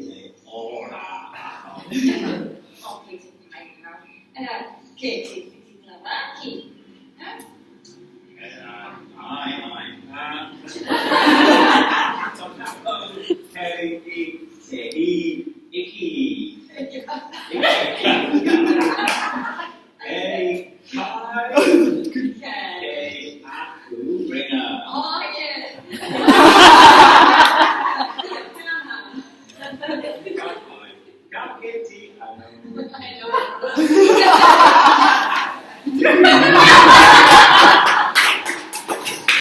Tēnei ora ahau. Oh, kei te pai ahau. Uh, kei te whiti ki? Huh? Ai, ai. Kei i te i iki. Iki. Kei kai. Kei aku ringa. Oh, yeah. Ka pai. Ka keti anō. I know.